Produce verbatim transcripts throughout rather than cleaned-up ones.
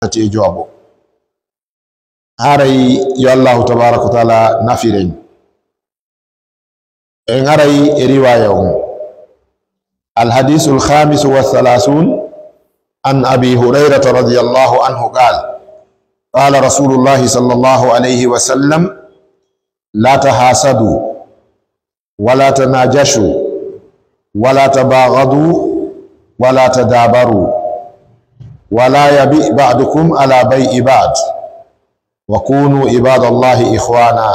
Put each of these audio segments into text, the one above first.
tati e jowaɓo. Haray yo Allahu tabaraka wa taala nafiren. En aray e riwaya on. الحديث الخامس والثلاثون، عن أبي هريرة رضي الله عنه قال: قال رسول الله صلى الله عليه وسلم: لا تحاسدوا، ولا تناجشوا، ولا تباغضوا، ولا تدابروا، ولا يبيع بعضكم على بيع بعض، وكونوا عباد الله إخوانا،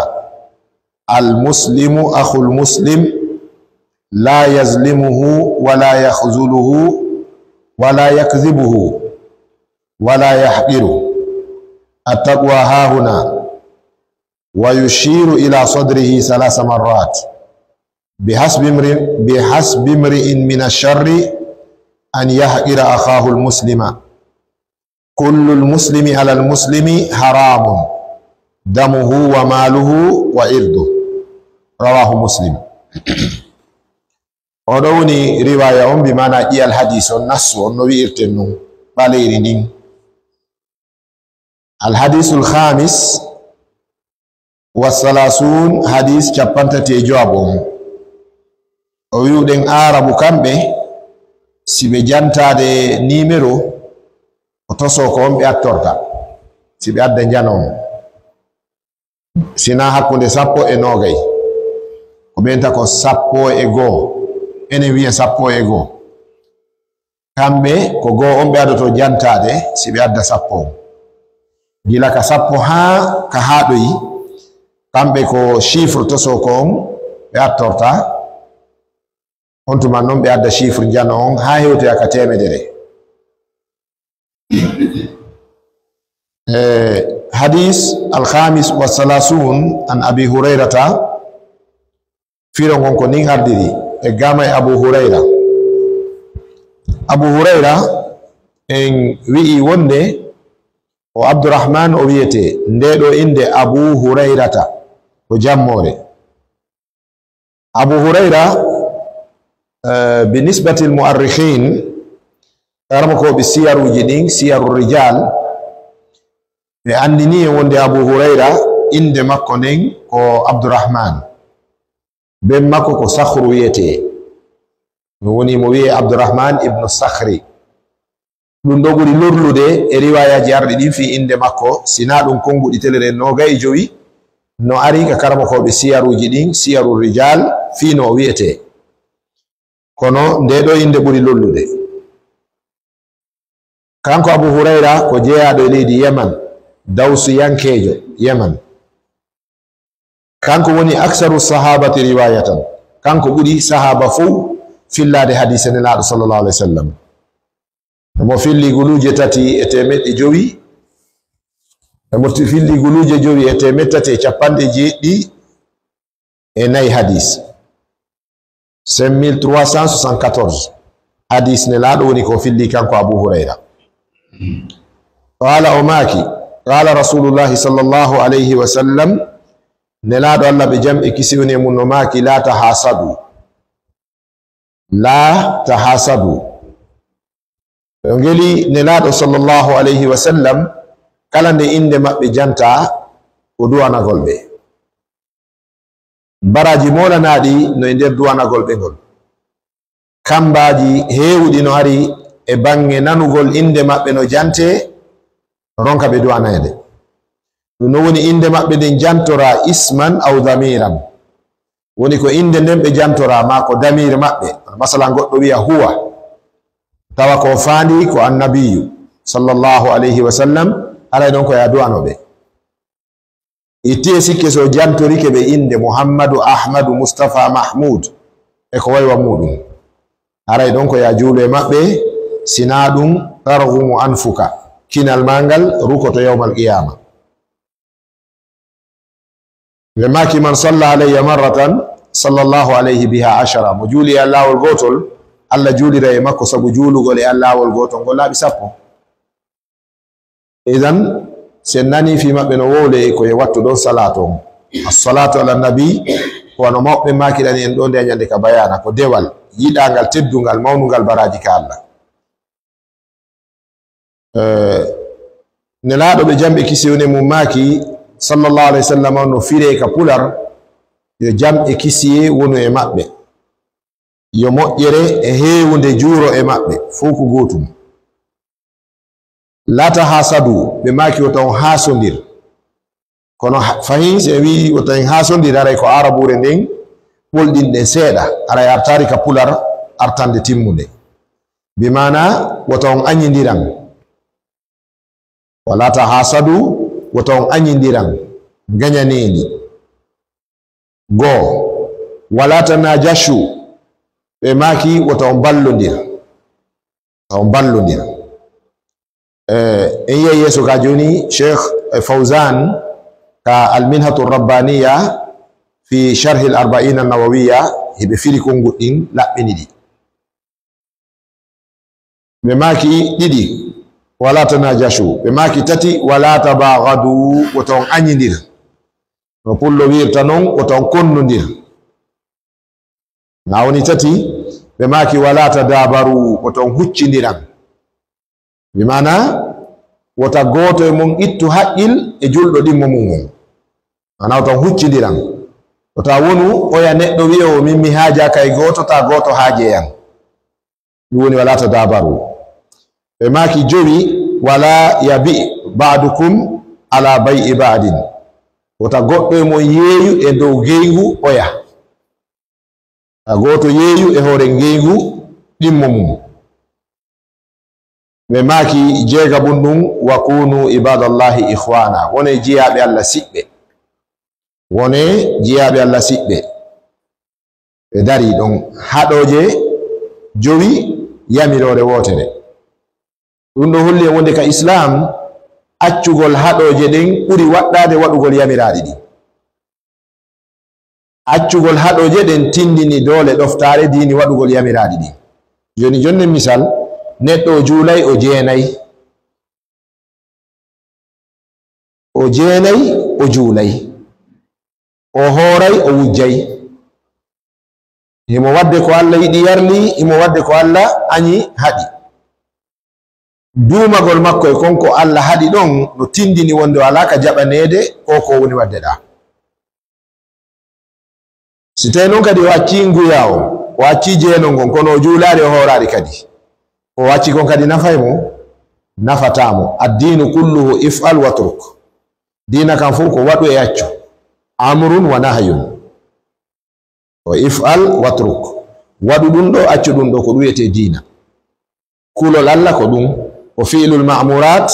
المسلم أخو المسلم، لا يظلمه ولا يخذله ولا يكذبه ولا يحقره، التقوى هاهنا، ويشير إلى صدره ثلاث مرات، بحسب امرئ، بحسب امرئ من الشر أن يحقر أخاه المسلم، كل المسلم على المسلم حرام، دمه وماله وعرضه، رواه مسلم. Oɗo woni riwaya on, bi maana ɗiyal hadis on, nassu on, no wi'irten non, ɓaleyri ndin. Al hadisul khamis wa salasun, hadis cappanɗe tati e jowaɓo on. O wi'uɗen Aarabu kamɓe, si ɓe jantaade nimero, ko toso ko on ɓe attorta. Si ɓe adda njano on. Sina hakkunde sappo e noogay. Ko ɓeynta ko sappo e goo. Enen wi'a sappo e goo. Kamɓe ko goo on ɓe adoto jantaade si ɓe adda sappo on. Gila ka sappo haa ka haaɗoyi, kamɓe ko chiffre toso ko on ɓe attorta. On tuma non ɓe adda chiffre njano on haa hewtoya ka teemedere. Eh, hadis al khamis wa salasun an Abi Hurayrata, firo ngon ko nin ardiri, e gama e Abu Hurayra. Abu Hurayra en wi'i wonde o Abdurrahman o wiyete, nde ɗo inde Abu Hurayrata, ko jammore. Abu Hurayra, eh, bi nisbatil mu'arrikhin, karamokooɓe siyaruuji ɗin, siyaru rijal, ɓe anndini en wonde Abu Hurayra, innde makko nden ko Abdurrahman. Ben makko ko Sakhru wiyetee. Ɗum woni mo wiyee Abdurrahman ibnu Sakhri. Ɗum ɗo ɓuri lorlude e riwaayaaji arɗi ɗin fii innde makko, si naa ɗum konnguɗi telere noogay e jowi no ari ka karamokooɓe siyaruuji ɗin, siyaru rijal, fii no o wi'etee. Kono ndee ɗoo innde ɓuri lollude. Kanko Abu Hurayra ko jeyaaɗo e leydi Yaman, dawsuyankeejo Yaman. Kanko woni aksaru sahaabati riwaayatan. Kanko ɓuri sahaaba fow fillaade hadiise Nelaaɗo sallallahu alayhi wa sallam. Emo filli guluuje tati e teemeɗɗe jowi. Emo filli guluuje jowi e teemeɗɗe tati e capanɗe jeeɗiɗi e nayi hadiis. Cinq mille trois cent soixante-quatorze hadiis Nelaaɗo woni ko filli kanko Abu Hurayra. Qaala, o maaki, qaala Rasulullahi sallallahu alayhi wa sallam, Nelaaɗo Allah ɓe jam e kisi woni e mum no maaki, "Laa tahaasadu." Laa tahaasadu. Ɓe ngeli Nelaaɗo sallallahu alayhi wa sallam, kala nde innde maɓɓe jantaa, ko du'anagol ɓe. Baraaji moolanaaɗi no e nder du'anagol ɓe ngol. Kammbaaji heewuɗi no ari e baŋŋe nanugol innde maɓɓe no jantee, ronka ɓe du'aneede. Ɗum no woni innde maɓɓe nden jantoraa isman aw damiran. Woni ko innde nden ɓe jantoraa, maa ko damir maɓɓe. Masalan, goɗɗo wi'a huwa, tawa ko faandi ko annabiyu, sallallahu alayhi wa sallam, haray ɗon ko ya du'ano ɓe. Itti e sikke so jantorike ɓe innde Muhammadu, Ahmadu, Mustafa, Mahmud, e ko waywa muuɗum. Haray ɗon ko ya juulu e maɓɓe, sinaa ɗum targumu anfuka, kinal maa ngal rukoto yawmal qiyaama. Ɓe maaki, "Man salla alayya marratan, sallallahu alayhi biha ashara." Mo juuli e an laawol gootol, Allah juulira e makko sabu juulugol e an laawol gootol ngol laaɓi sappo. Idan, si en nanii fii maɓɓe no wowle ko e wattu ɗon salaatu on. As-salaatu ala nabi, ko wano mawɓe maakirani en ɗoo nde ñande ka bayaana, ko dewal, yiɗaangal, teddungal, mawnungal baraaji ka Allah. Eh, Nelaaɗo ɓe jam e kisiyee woni e mum maaki, sallallahu alayhi wa sallam, no firee ka pular, yo jam e kisiyee wonu e maɓɓe, yo moƴƴere e heewunde juuro e maɓɓe, fow ko gootum. Laa tahaasadu, ɓe maaki wota on haasondir. Kono ha-, fahin si en wi'i wota en haasondir, haray ko aarabuure nden ɓolɗinɗen seeɗa, haray artaari ka pular artande timmunde. Bi maana wota on añindiran. Wala tahaasadu, wota on añindiran, ngañaneendi. Goo, wala tanajashu, ɓe maaki wota on ballondir. Wota on ballondir. Eh, en yi'ay yeeso ka jooni, Cheikh, eh, Fawzan ka Al-Minhatu Rabbaniya fi Sharhi Al-Arba'ina Nawawiya, hiɓe firi konguɗi ɗin, laɓɓini ɗi. Ɓe maaki ɗiɗi, wala tanajashu. Ɓe maaki tati, wala tabaghadu, wota on añindir. No pullo wi'irta non, wota on konnondir. Na woni tati, ɓe maaki wala tadabaru, wota on huccindiran. Bi maana, wota gooto e mon ittu haqqil e julɗo ɗimmo mum on. Maana, wota on huccindiran. Wota wonu oya neɗɗo wi'o, "Min mi haajaaka e gooto, ta gooto haajee an." Ɗum woni, "Wala tadabaru." Ɓe maaki jowi, "Wala yabi ba'dukum ala bay'i ba'din." Wota goɗɗo e mon yeeyu e dow geyngu oya. Ta gooto yeeyu e hoore ngeyngu ɗimmo mum. Ɓe maaki jeegaɓun ɗum, "Wa kunu ibadallahi ikhwana." Wone jiyaaɓe Allah siɓɓe. Wone jiyaaɓe Allah siɓɓe. Ɓe darii ɗon haɗooje jowi, yamiroore wootere. Ɗum ɗo holli en wonde ka Islaam, accugol haɗooje ɗen ɓuri waɗɗaade waɗugol yamiraaɗi ɗin. Accugol haɗooje ɗen tindini doole ɗoftaare diini waɗugol yamiraaɗi ɗin. Jooni, jonnen misal, neɗɗo o juulay, o jeenay. O jeenay, o juulay. O hooray, o wujjay. Himo waɗde ko Allah yiɗi yarli, himo waɗde ko Allah añi haɗi. Duumagol makko e kon ko Allah haɗi ɗon no tindini wonde o alaa ka jaɓaneede ko ko woni waɗde ɗaa. Si tawii non kadi o accii nguya on, o accii jeenol ngon, kono o juulaali, o hooraali kadi, ko o acci kon kadi nafay mo? Nafataa mo. Addiinu kulluhu if'al watruk. Diina kan fof ko waɗu e accu. Amrun wa nahyun. Ko if'al watruk. Waɗu ɗum ɗo, accu ɗum ɗo, ko ɗum wiyetee diina. Kulol Allah ko ɗum, ko fi'lul ma'murat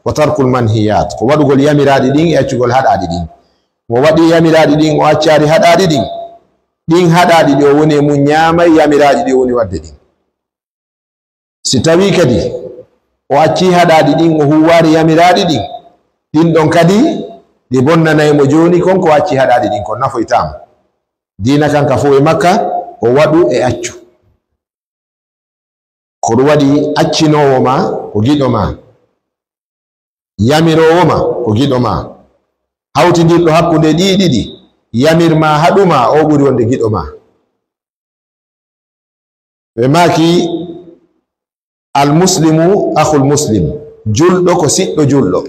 wa tarkul manhiyat, ko waɗugol yamiraaɗi ɗin e accugol haɗaaɗi ɗin. Mo waɗi yamiraaɗi ɗin, o accaali haɗaaɗi ɗin, ɗin haɗaaɗi ɗi o woni e mum ñaamay yamiraaɗi ɗi o woni waɗde ɗin. Si tawii kadi o accii haɗaaɗi ɗin, o huuwaali yamiraaɗi ɗin, ɗin ɗon kadi ɗi bonnanay mo jooni kon ko o accii haɗaaɗi ɗin kon, nafoytaa mo. Diina kan ka fow e makka ko waɗu e accu. Ko ɗum waɗi accinoowo ma ko giɗo ma, yamiroowo ma ko giɗo ma. Hawtindirɗo hakkunde ɗii ɗiɗi, yamir ma, haɗu ma, o ɓuri wonde giɗo ma. Ɓe maaki, "Al muslimu akhul muslim." Julɗo ko siɗɗo julɗo.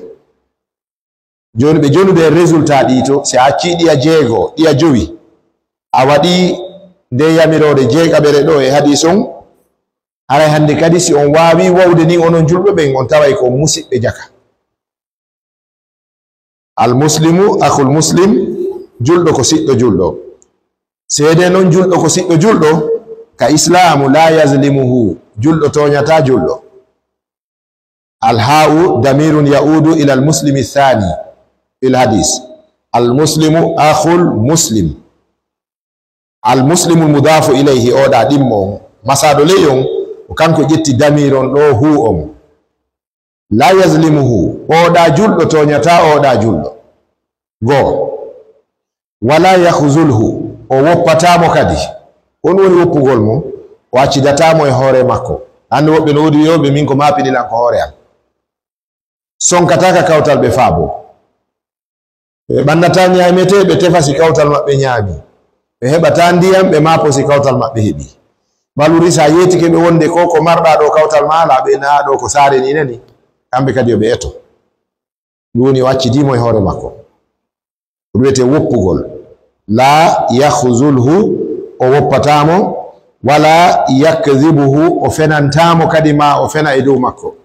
Jooni ɓe jonude e résultat ɗi to, si a accii ɗiya jeego, ɗiya jowi, a waɗii nde yamiroore jeegaɓere ɗo e hadiis on, haray hannde kadi si on waawii wowde nin onon julɓe ɓen, on taway ko musiɓɓe jaka. Al muslimu akhul muslim, julɗo ko siɗɗo julɗo. Seede non julɗo ko siɗɗo julɗo, ka islaamu, la yazlimuhu, julɗo tooñataa julɗo. Al haa'u damirun ya'udu ila al muslimi thani fil hadis. Al muslimu akhul muslim. Al muslimul mudaafu ilayhi, oɗa ɗimmo on, masaaɗo ley on, ko kanko ƴetti damir on ɗo hu on. La yazlimuhu, oɗa julɗo tooñataa oɗa julɗo. Goo. Wala yakhzulhu, o woppataa mo kadi. On woni woppugol mo, o accidataa mo e hoore makko. Hannde woɓɓe no woodi wi'ooɓe, "Min ko maapiɗilan ko hoore am." Sonkataa ka kawtal ɓe faabo. Ɓe ɓannataa ñaametee, ɓe tefa si kawtal maɓɓe ñaami. Ɓe heɓataa ndiyam, ɓe maapo si kawtal maɓɓe heɓi. Ɓaluri, sa yeetike ɓe wonde ko, ko marɗaa ɗo kawtal maa alaa, ɓe naa ɗo ko saare ni nani, kamɓe kadi yo ɓe eto. Ɗum woni o accidi mo e hoore makko. Ko ɗum wiyetee woppugol. La yakhzulhu, o woppataa mo, wala yakdhibuhu, o fenantaa mo kadi ma o fena e dow makko.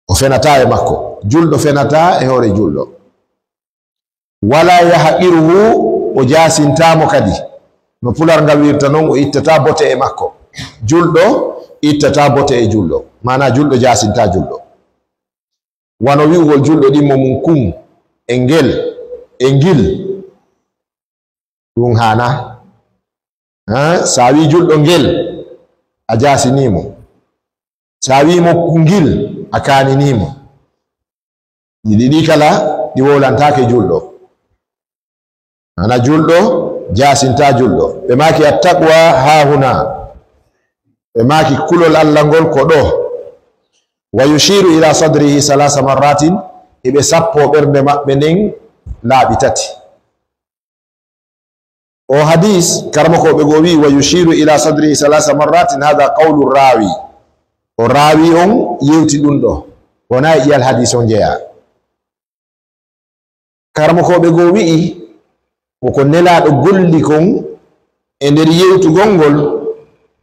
O fenataa e makko. Julɗo fenataa e hoore julɗo. Wala yahqiruhu, o jaasintaa mo kadi. No pular ngal wirta noon, o ittataa bote e makko. Julɗo ittataa bote e julɗo. Maanaa julɗo jaasintaa julɗo. Wano wi'ugol julɗo ɗimmo mum kun, e ngel, e ngil. Ɗum haanaa. Haa, so a wii julɗo ngel, a jaasinii mo. So a wii mo ngil, a kaaninii mo. Ɗi ɗiɗi kala, ɗi wowlantaake julɗo. Ana julɗo, jaasintaa julɗo. Ɓe maaki, "Attaqwa haahuna." Ɓe maaki, "Kulol Allah ngol ko ɗo." Wa yushiru ila sadrihi salasa marratin, hiɓe sappo ɓernde maɓɓe nden laaɓi tati. O hadis, karamokooɓe goo wi'i, "Wa yushiru ila sadrihi salasa marratin, hada qawlu rawi." O rawi on yewti ɗum ɗo. Wonaa e ƴiyal hadis on jeyaa. Karamokooɓe goo wi'i, ko ko Nelaaɗo golli kon e nder yewtugol ngol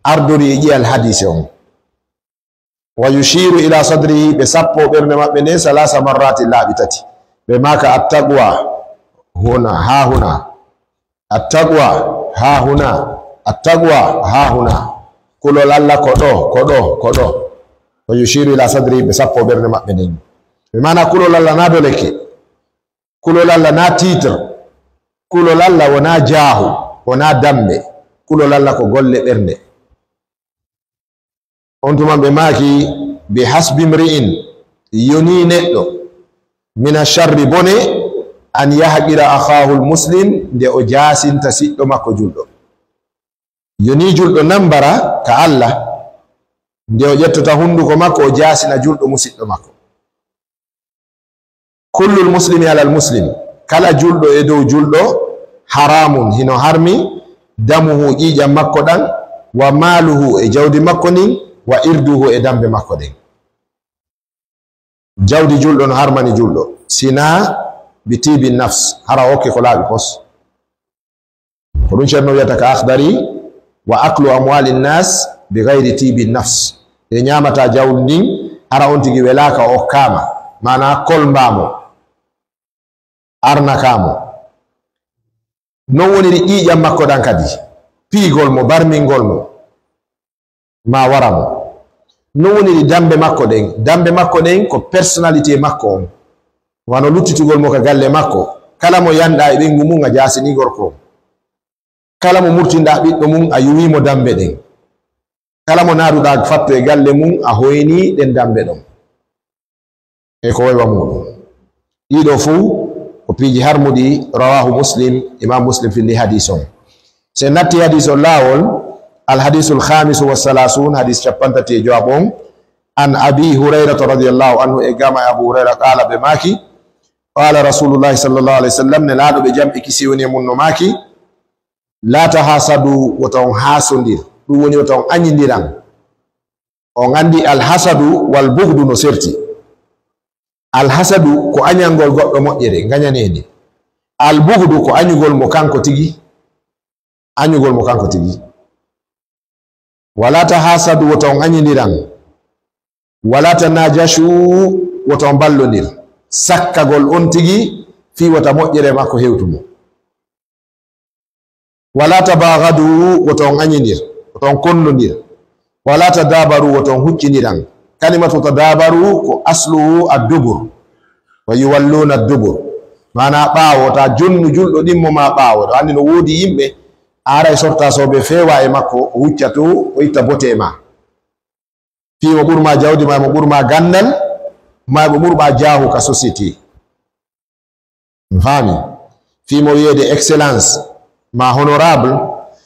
ardori e ƴiyal hadiise on. Wa yushiru ila sadrihi, ɓe sappo ɓernde maɓɓe nden salasa marrati laaɓi tati. Ɓe maaka, "Attaqwa huna, haa huna. Attaqwa haa huna. Attaqwa haa huna." Kulol Allah ko ɗo, ko ɗo, ko ɗo. Wa yushiru ila sadrihi, ɓe sappo ɓernde maɓɓe nden. Ɓe maana kulol Allah naa doleke. Kulol Allah naa titre. Kulol Allah wonaa jaahu, wonaa dambe. Kulol Allah ko golle ɓernde. On tuma ɓe maaki, "Bi hasbi mri'in", yonii neɗɗo, "mina sharri", bone, "an yahqira akhahul muslim", nde o jaasinta siɗɗo makko julɗo. Yonii julɗo nambara ka Allah, nde o ƴettata hunnduko makko, o jaasina julɗo musiɗɗo makko. Kullul muslimi alal muslim, kala julɗo e dow julɗo, haramun, hino harmi, damuhu, ƴiiƴam makko ɗan, wa maaluhu, e jawdi makko ndin, wa irduhu, e dambe makko ɗen. Jawdi julɗo no harmani julɗo, sinaa bi tibi nafs, hara o okke ko laaɓi pos. Ko ɗum Ceerno wiyata ka Akhdari, "Wa aklu amwali nnas bi gayri tibi nafs." Nde ñaamata jawdi ndin, hara on tigi welaaka o okkaama, maanaa kolmbaa mo, arnakaa mo. Non woniri ƴiiƴam makko ɗan kadi, piigol mo, barmingol mo. Ma wara mo. No woniri dambe makko ɗen? Dambe makko ɗen ko personnalité makko on. Wano luttitugol mo ka galle makko. Kala mo yanɗa e ɓeyngu mum, a jaasini gorko on. Kala mo murtinɗa ɓiɗɗo mum, a yuwi mo dambe ɗen. Kala mo naaduɗa fatto e galle mum, a hoyni ɗen dambe ɗon. E ko waywa muɗum. Ɗiɗo fuu ko piiji harmuɗi, rawahu Muslim, Imam Muslim findi hadis on. Se natti hadis on laawol, al hadisul khamisu wa salasun, hadis cappanɗe tati e jowaɓo on, an Abi Hurairata radiyallahu anhu, e gama e Abu Huraira, qala, ɓe maaki, qala Rasulullahi sallallahu alaihi wasallam, Nelaaɗo ɓe jam e kisi woni e mum no maaki, la tahasadu, wota on haasondir, ɗum woni wota on añindiran. On anndi alhasadu wal bughdu no serti. Alhasadu ko añangol goɗɗo moƴƴere, ngañaneende. Albughdu ko añugol mo kanko tigi, añugol mo kanko tigi. Wala tahasadu, wota on añindiran. Wala tanajashu, wota on ballondir. Sakkagol on tigi fii wota moƴƴere makko hewtu mo. Wala tabaghadu, wota on añindir, wota on konnondir. Wala tadabaru, wota on huccindiran. Kalimatu tadabaru ko asluhu addubur. Wa yuwalluna addubur. Maana ɓaawo, ta jonnu julɗo ɗimmo ma ɓaawo. Ɗo anndi no woodi yimɓe, a aray sorta soɓe feewa e makko, o hucca to, o itta bote e ma. Fii mo ɓur ma jawdi, ma mo ɓur ma ganndal, ma mo ɓur ma jaahu ka société. Mi faami. Fii mo wiyeede excellence, ma honorable,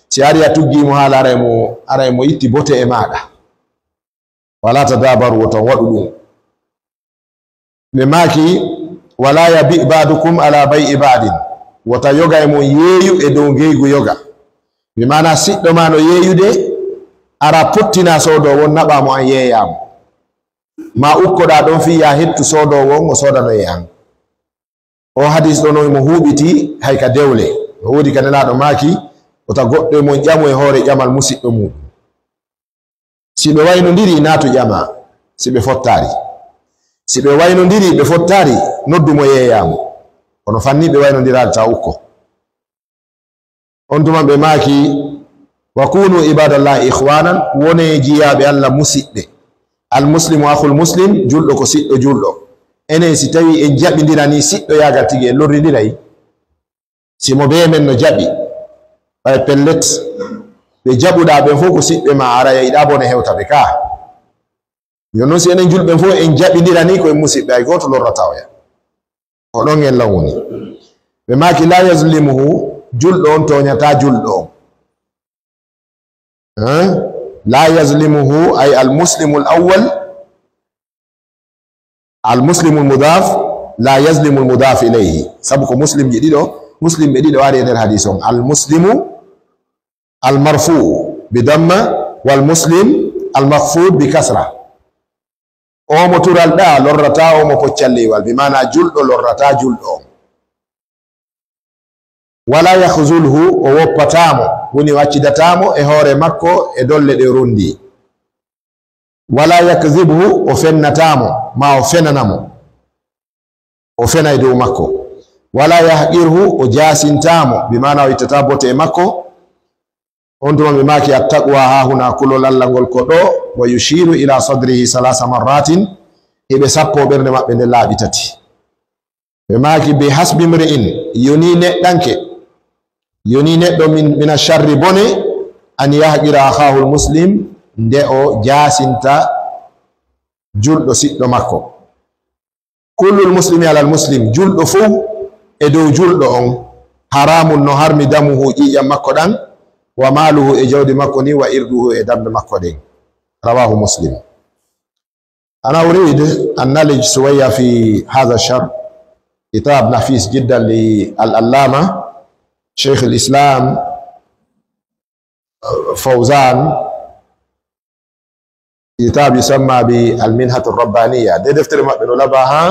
si ari a tuggi mo haala, aray mo, aray mo itti bote e maaɗa. Wala tadabaru, wota on waɗu ɗum. Ɓe maaki, wala yabi ba'dukum ala bay'i ba'din. Wota yoga e mon yeeyu e dow ngeygu yoga. Bi maana siɗɗo ma no yeeyude, ara pottina soodo won naɓa mo an yeeya mo. Ma ukkoɗaa ɗon fii yaa hettu soodoowo on, o soodanoye an. O hadis ɗon, no mo huuɓiti hay ka dewle. No woodi ka Nelaaɗo maaki, wota goɗɗo e mon ƴamu e hoore ƴamal musiɗɗo muuɗum. Si ɓe waynondiri, naatu ƴamaa. Si ɓe fottaari, si ɓe waynondiri, ɓe fottaari, noddu mo yeeyaa mo. Kono fanni ɓe waynondiraade, taa ukko. On tuma ɓe maaki, "Wa kunu ibadallahi ikhwanan, wonee jiyaaɓe Alla musiɓɓe. Al muslimu akhul muslim, julɗo ko siɗɗo julɗo." Enen si tawii en jaɓindiranii siɗɗoyaagal tigi, en lorrindiray. Si mo bee men no jaɓi, ɓay pellet, ɓe jaɓuɗaa ɓen fow ko siɓɓe maa, aray a yiɗaa bone hewta ɓe kaa. Yo non si enen julɓe fow en jaɓindiranii ko en musiɓɓe, hay gooto lorrataa oya. Ko ɗon en lan woni. Ɓe maaki, "La yazlimuhu, julɗo on tooñataa julɗo on." Hein? "La yazlimuhu", ay al muslimul awwal, al muslimul mudaf, "la yazlimul mudaf ilayhi." Sabu ko muslimji ɗiɗo, muslimɓe ɗiɗo ari e nder hadis on. Al muslimu al marfu bi damma, wal muslim al makhfud bi kasra. O mo tural ɗaa lorrataa o mo poccal leywal, bi maana julɗo lorrataa julɗo on. "Wala yakhzulhu", o woppataa mo, woni o accidataa mo e hoore makko e dolle ɗe o rondi. "Wala yakdhibhu", o fennataa mo, maa o fenana mo. O fenay dow makko. "Wala yahqirhu", o jaasintaa mo, bi maana o ittataa bote e makko. On tuma ɓe maaki, "Attaqwa hahuna", kulol Alla ngol ko ɗo, "wa yushiru ila sadrihi salasa marratin", hiɓe sappo ɓernde maɓɓe nde laaɓi tati. Ɓe maaki, "Bi hasbi mri'in", yoni neɗɗanke, yoni neɗɗo min, mina sharri bone, "an yahqira akhahul muslim", nde o jaasinta julɗo siɗɗo makko. "Kullul muslimi alal muslim", julɗo fow e dow julɗo on, "haramun", no harmi, "damuhu", ƴiiƴam makko ɗan, "wa maaluhu", e jawdi makko ndin, "wa irduhu", e darnde makko ɗen. Rawahu Muslim. Ana urid an nalij suwayya fi hadha shar, kitab nafis jiddan li al allama Sheikh al Islam Fawzan, kitab yusamma bi al minhatu rabbaniya. Nde deftere maɓɓe no laba ha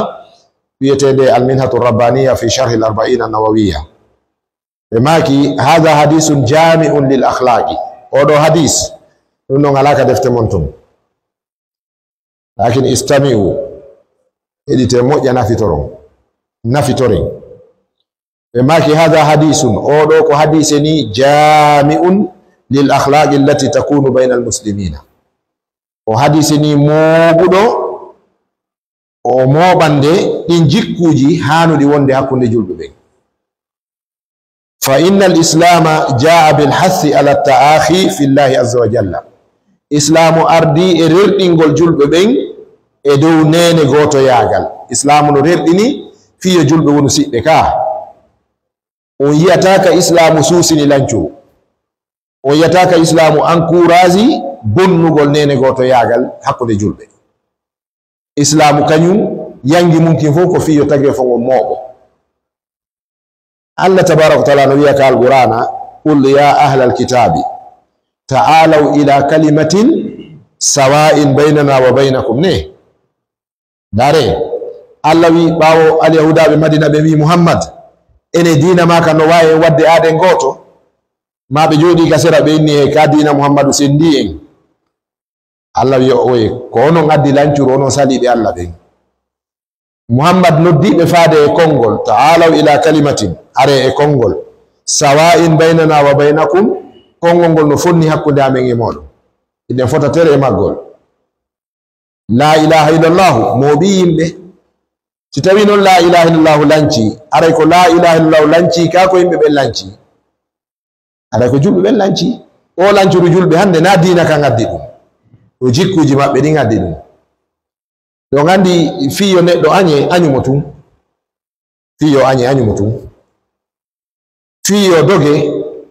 wiyeteende al minhatu rabbaniya fi sharhi al arba'ina nawawiya. Ɓe maaki, "Hadha hadisun jami'un lil akhlaqi." Oɗo hadis, ɗum ɗon alaa ka defte mon tun. Lakin istami'u, heɗite moƴƴa, nafitoron, nafitoren. Ɓe maaki, "Hadha hadisun", oɗo ko hadise ni, "jami'un lil akhlaqi allati takunu bayna al muslimina." O hadise ni mooɓuɗo, o mooɓande ɗin jikkuuji haanuɗi wonde hakkunde julɓe ɓen. "Fa innal islama jaa bil hassi ala ta'akhi fillahi azza wa jalla." Islaamu ardii e rerɗingol julɓe ɓen e dow neene gootoyaagal. Islaamu no rerɗini fii yo julɓe wonu siɓɓe ka. On yi'ataa ka Islaamu suusini lancuru. On yi'ataa ka Islaamu ankuraaji bonnugol neene gootoyaagal hakkunde julɓe. Islaamu kañun yangi mun kin fow ko fii yo tagee fo ngon mooɓo. Allah tabaaraka wa taala no wi'a ka Alqur'aana, "Qul ya ahlal kitaabi ta'aalaw ila kalimatin sawaa'in baynana wa baynakum," ne. Ndaaree, Allah wi'i, ɓaawo Alyahuudaaɓe Madina ɓe wi'i, "Muhammad, ene diina maa kan no waawi en waɗde aaden gooto?" Maa ɓe jooɗii ka sera, ɓe inni, "E ka diina Muhammadu senndii en." Allah wi'i, "Oye, ko onon addi lancuru, onon saliiɓe Allah ɓen." Muhammad noddii ɓe faade e konngol, "Ta'aalaw ila kalimatin," aree e konngol, "sawaa'in baynana wa baynakum," konngol ngol no fonni hakkunde amen e mooɗon. Hiɗen fota tere e maggol. Laa ilaaha illallahu mooɓii yimɓe. Si tawii non laa ilaaha illallahu lancii, aray ko laa ilaaha illallahu lancii kaa ko yimɓe ɓen lancii? Aray ko julɓe ɓen lancii. O lancuru julɓe hannde, naa diina kan addi ɗum. Ko jikkuuji maɓɓe ɗin addi ɗum. Ɗon anndi fii yo neɗɗo añe, añu mo tun. Fii yo añe, añu mo tun. Fii yo doge,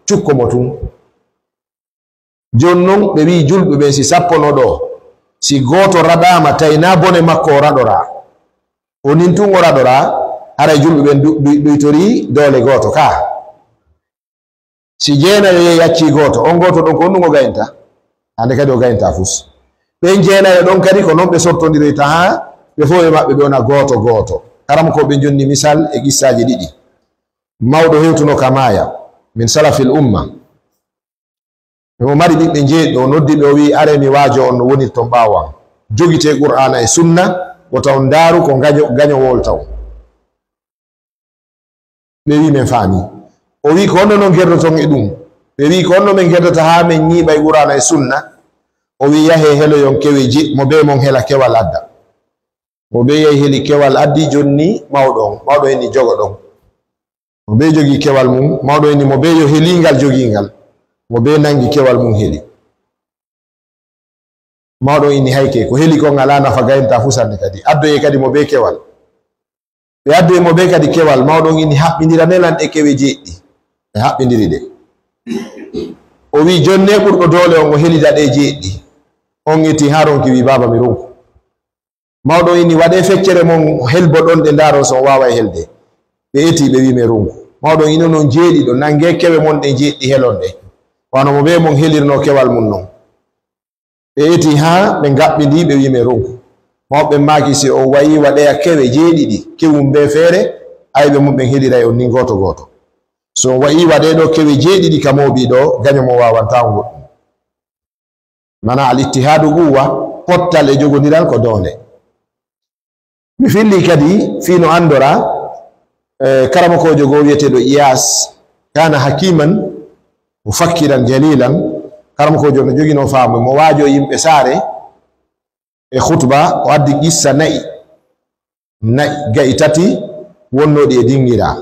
cukko mo tun. Jooni non, ɓe wi'i julɓe ɓen, si sappono ɗoo, si gooto raɗaama, tawi naa bone makko o raɗoraa, o nin tun o raɗoraa, haray julɓe ɓen du-, du-, ɗuytorii doole gooto kaa. Si jeenayo yehi accii gooto, on gooto ɗon ko honɗun o gayinta? Hannde kadi o gayintaa fus. Ɓen jeenayo ɗon kadi ko non ɓe sortondiroyta, haa ɓe fof e maɓɓe ɓe wona gooto gooto. Karamokooɓe jonni misal e qissaaji ɗiɗi. Mawɗo hewtuno ka maaya, min salafil umma. Emo mari ɓiɓɓe jeeɗiɗo, o noddi ɓe, o wi'i, "Aree mi waajo on no wonirton ɓaawo an. Jogitee Qur'aana e Sunna, wota on ndaaru ko gaño, gaño wowlta on." Ɓe wi'i, "Men faami." O wi'i, "Ko honno non gerdoton e ɗum?" Ɓe wi'i, "Ko honno men gerdata haa men ñiiɓa e Qur'aana e Sunna?" O wi'i, "Yahee heloyon kewe je-, mo bee mon hela kewal adda." Mo bee yahi heli kewal addi, jonni mawɗo on. Mawɗo inni, "Jogo ɗon." Mo bee jogii kewal mum, mawɗo inni, "Mo bee yo helingal jogingal." Mo bee nangi kewal mum heli. Mawɗo inni, "Hayke, ko heli kon alaa nafa, gaynataa fusande kadi. Addoyee kadi mo bee kewal." Ɓe addoyi mo bee kadi kewal. Mawɗo on inni, "Haɓɓindira nelan ɗe kewe jeeɗiɗi." Ɓe haɓɓindiri ɗe. O wi'i, "Jonnee ɓurɗo doole on, o helida ɗe jeeɗiɗi." On eti haa ronki, wi'i, "Baaba, mi ronku." Mawɗo on inni, "Waɗee feccere mon, helboɗon ɗe, ndaaron so on waaway helde." Ɓe eti, ɓe wi'i, "Men ronku." Mawɗo on inni, "Onon jeeɗiɗo, nangee kewe mon ɗen jeeɗiɗi, helon ɗe, wano mo bee mon helirnoo kewal mum non." Ɓe eti haa ɓe ngaɓɓindii, ɓe wi'i, "Men ronku." Mawɓe maaki, "Si on wa'ii waɗoya kewe jeeɗiɗi, kewum bee feere, ayɓe mum ɓen heliray on nin gooto gooto. Si on wa'ii waɗee ɗoo kewe jeeɗiɗi ka mooɓii ɗoo, gaño mo waawantaa on goɗɗum." Mana al ittihaadu quwwa, pottal e jogondiral ko doole. Mi filli kadi fii no anndora, eh, karamokoojo goo wi'eteeɗo Iyaas, kaana hakiiman mufakkiran jaliilan, karamokoojo no joginoo faamu, mo waajo yimɓe saare e khutba, o addi qissa na'i, na'i ga'i tati wonnooɗi e dingira.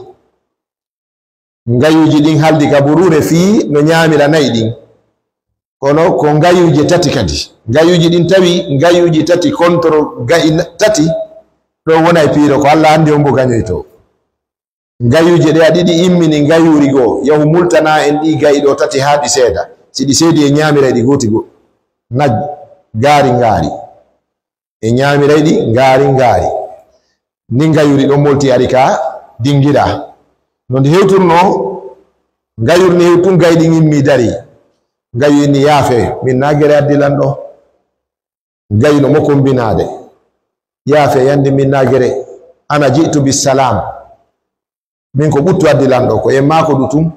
Ngayuuji ɗin haldi ka buruure fii no ñaamira na'i ɗin. Kono ko ngayuuje tati kadi. Ngayuuji ɗin tawi ngayuuji tati, kontoro ga'i na-, tati, ɗo wona e piiro, ko Alla anndi hombo gañoytoo. Ngayuuje ɗe a ɗiɗi immini ngayuuri goo, yahu multanaa en ɗi ga'i ɗo tati haa ɗi seeda. Si ɗi seedi en ñaamiray ɗi gooti go-, naj-, gaari ngaari. En ñaamiray ɗi ngaari ngaari. Ni ngayuuri ɗon molti ari ka dingira. No ndi hewturnoo, ngayuuri ni hewtun, ga'i ɗin immii darii. Ngayu inni, "Yaafee, min naa gere addi lan ɗoo." Ngayu no mo kombinaade. "Yaafee, yandi min naa gere. Ana ji'tu bis salaam." Min ko ɓuttu addi lan ɗoo, ko en maako ɗutum.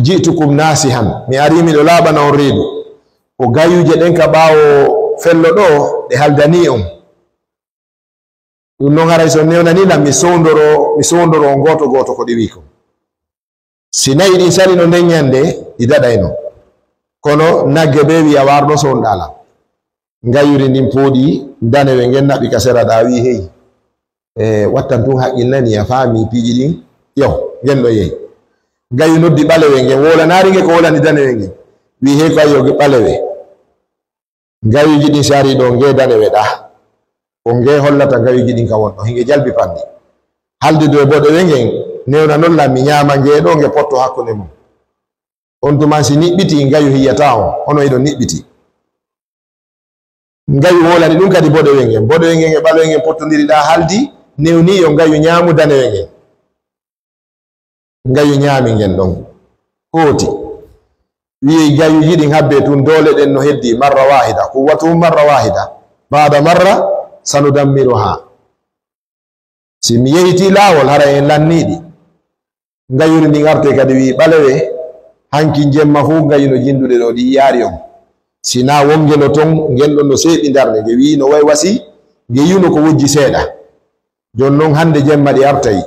"Ji'tukum naasihan." Mi arii miɗo laaɓana on reedu. Ko ngayuuje ɗen ka ɓaawo fello ɗoo, ɗe haldanii on. Ɗum non haray so newnanii lan, mi sowndoro, mi sowndoro on gooto gooto ko ɗi wi'i kon. Si na'i ɗin sarino nden ñande, ɗi daɗayno. Kono nagge bee wi'a, "Warɗo sownɗaa lan." Ngayuuri ndin pooɗi danewe ngen naɓi ka sera ɗaa, wi'i, "Hey, e, wattan tun haqqil nani, a faami piiji ɗin? Yo, ngen ɗo yehi." Ngayu noddi ɓalewe ngen, wolanaari nge ko wolani danewe ngen. Wi'i, "Hey, ko ayyo ɓalewe." Ngayuuji ɗin si arii ɗoo, ngee danewe ɗaa. Ko ngee hollata ngayuuji ɗin ka won ɗoo, hinge jalbi panɗi. Haldi dow e boɗewe ngen, newna non lan mi ñaama ngee ɗoo, nge potto hakkunde mum. On tuma si niɓɓitii, ngayu hiyataa on, hono hiɗon niɓɓitii. Ngayu wolani ɗum kadi boɗewe ngen. Boɗewe ngen e ɓalewe ngen pottondiri ɗaa haldi, newni yo ngayu ñaamu danewe ngen. Ngayu ñaami ngen ɗon. Hooti. Wi'i ngayuuji ɗin habbee tun, doole ɗen no heddii, marra waahida, quwwatuhum marra waahida. Baada marra, sanudammiruhaa. Si mi yehitii laawol, haray en lannii ɗi. Ngayuuri ndin artee kadi wi'i, "Ɓalewe, hanki jemma fuu ngayu no jindude ɗoo, ɗi yi'aali on. Si naa won ngelo ton, ngen ɗon no seeɓi darnde." Nge wi'i no way wasi, nge yi'uno ko wojji seeɗa. Jooni non hannde jemma ɗi artay.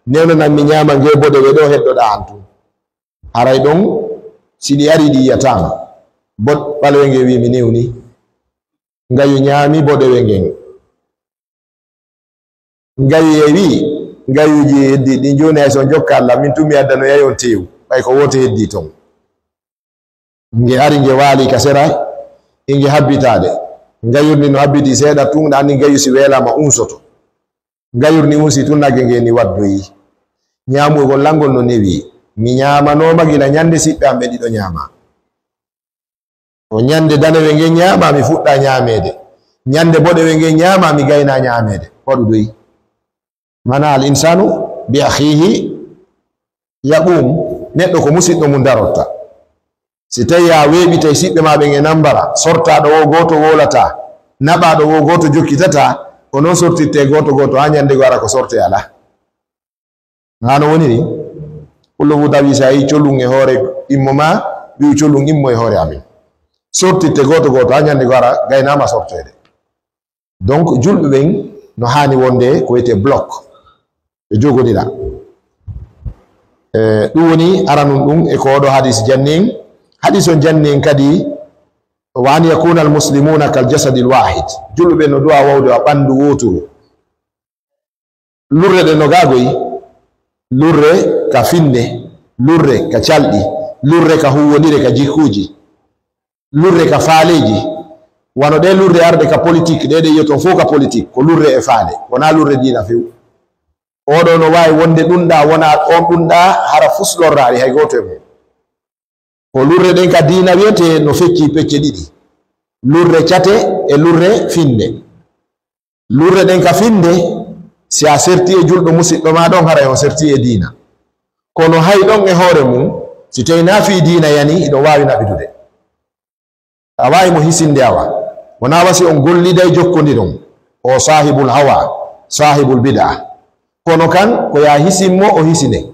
Newnanan mi ñaama ngee boɗewe ɗoo heddoɗaa an tun. Haray ɗon, si ɗi arii ɗi yi'ataa ma. Boɗ-, ɓalewe nge wi'i, "Mi newni." Ngayu ñaami boɗewe ngen. Ngayu yewi, ngayuuji heddi ɗin jooni hay so on jokka Allah, min tun mi addanoyay on teewu, ɓay ko woote heddii ton. Nge ari nge waali ka sera, inge habbitaade. Ngayurni no habbiti seeɗa tun, ɗa anndi ngayu si weelaama unsoto. Ngayurni unsi tun, nagge nge ni waddoyi. Ñaamugol lanngol no newi. Mi ñaamanooma gila ñannde siɓɓe am ɓen ɗiɗo ñaama. Ko ñande danewe ngen ñaama, mi fuɗɗa ñaameede. Ñande boɗewe ngen ñaama, mi gayna ñaameede. Waɗu doy. Mana al insanu bi akhihi yaqum. Neɗɗo ko musiɗɗo mum darotta. Si tawii a weeɓitay siɓɓe maa ɓen e nambara, sortaaɗo woo gooto woolataa, naɓaaɗo woo gooto jokkitataa, ko non sortirtee gooto gooto, haa ñannde goo hara ko sortee alaa. Haa no woni ni, kullu fuu tawi si a yii colun e hoore immo maa, wi'u colun immo e hoore amin. Sortirtee gooto gooto, haa ñannde goo hara gaynaama sorteede. Donc, julɓe ɓen no haani wonde ko wiyetee bloc. Ɓe jogonira. E, ɗum woni aranun ɗum e ko oɗo hadis janni en. Hadis on janni en kadi, wa an yakuna al muslimuna kal jasadi al wahid. Julɓe ɓen no du'a wawde wa ɓandu wooturu. Lurre ɗen no gaagoyi. Lurre ka finde, lurre ka calɗi, lurre ka huwwondire ka jikkuuji. Lurre ka faaleeji. Wano ɗee lurre arde ka politik, ɗee ɗe yi'oton fow ka politik, ko lurre e faale, wonaa lurre diina few. Oɗo no waawi wonde ɗun ɗaa, wonaa on ɗun ɗaa, hara fus lorraali hay gooto e mun. Ko lurre ɗen ka diina wi'etee no feccii pecce ɗiɗi. Lurre cate e lurre finde. Lurre ɗen ka finde, si a serti e julɗo musiɗɗo maa ɗon, haray on serti e diina. Kono hay ɗon e hoore mun, si tawii naa fii diina yani, hiɗon waawi naɓidude. A waawi mo hisinde awa. Wonaa wa si on golliday jokkondiron. O saahibul hawa, saahibul bid'a. Kono kan, ko yo a hisin mo, o hisine.